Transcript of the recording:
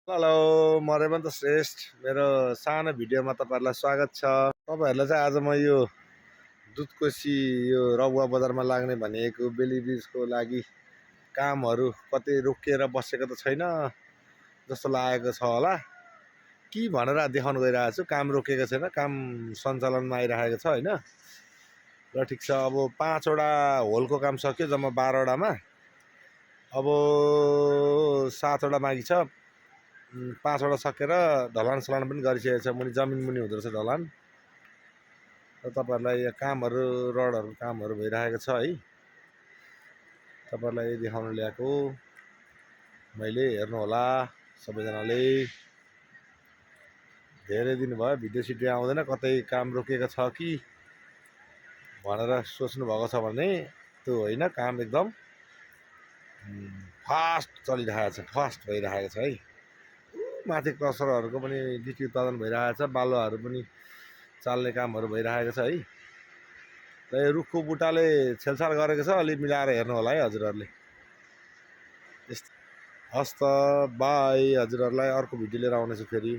Hello म रेवन्त श्रेष्ठ मेरो सानो भिडियोमा तपाईँहरूलाई स्वागत छ। तपाईँहरूलाई चाहिँ आज म यो दुधकोशी यो रगुवा बजारमा लाग्ने भनेको बेली ब्रिजको लागि कामहरू कतै रोकिएर बसेको त छैन जस्तो लागेको छ होला कि भनेर देखाउन गइरहेको छु। काम रोकिएको छैन, काम सञ्चालनमा आइरहेको छ होइन। र ठिक छ, अब 5वटा होलको काम सक्यो, जम्मा 12वटामा अब 7वटा बाँकी छ। 5वटा सकेर ढलान सलान पनि गरिसकेको छ। मुनि जमिन मुनि हुँदो रहेछ ढलान। र तपाईँहरूलाई यहाँ कामहरू रडहरू कामहरू भइरहेको छ है। तपाईँहरूलाई देखाउन ल्याएको मैले, हेर्नुहोला सबैजनाले। धेरै दिन भयो भिडियो सिडियो आउँदैन, कतै काम रोकिएको छ कि भनेर सोच्नु भएको छ भने त्यो होइन। काम एकदम फास्ट चलिरहेको छ, फास्ट भइरहेको छ है। माथि क्रसरहरूको पनि गिटी उत्पादन भइरहेको छ, बालुवाहरू पनि चाल्ने कामहरू भइरहेको छ है। र यो रुखको बुट्टाले छेलछाल गरेको छ, अलि मिलाएर हेर्नु होला है हजुरहरूले। यस्तो हस् त, बाई। हजुरहरूलाई अर्को भिडियो लिएर आउनेछु फेरि।